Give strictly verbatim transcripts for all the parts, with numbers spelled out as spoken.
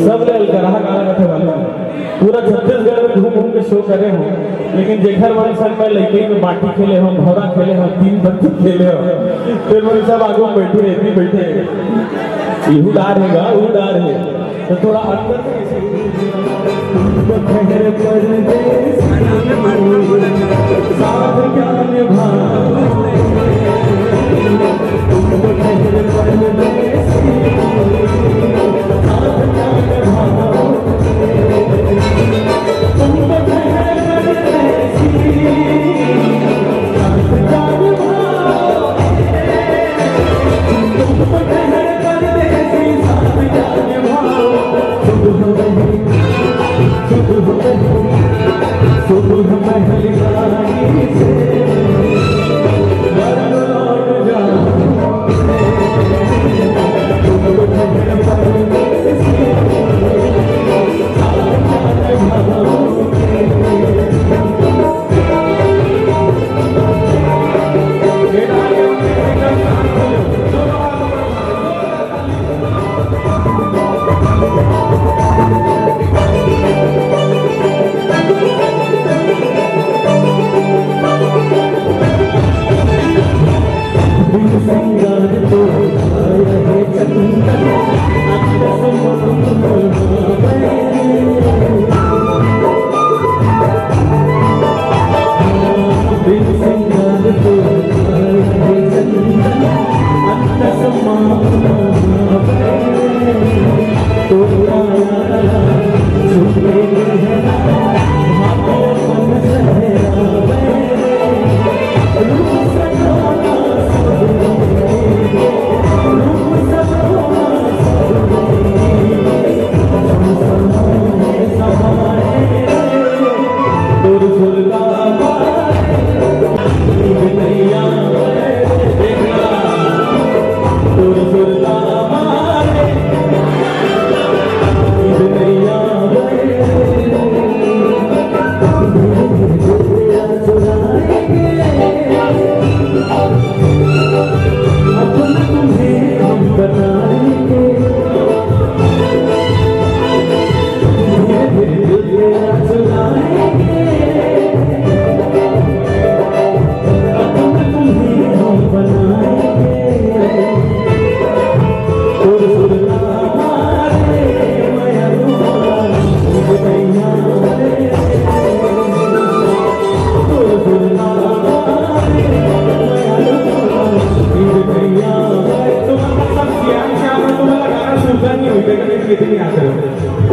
सबले अलकरहा गाना कथे वाले। पूरा छत्तीसगढ़ में घूम घूम के शो करे हों, लेकिन जेखर मन संग मैं लइकई में बाटी खेले हों, भौरा खेले हों, तीन पत्ती खेले हों, तेन मन सब आगू में बैठे, एती बैठे, इहू डार हे गा, ऊ डार हे, तो थोड़ा अंदर से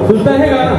सुनता है गाना?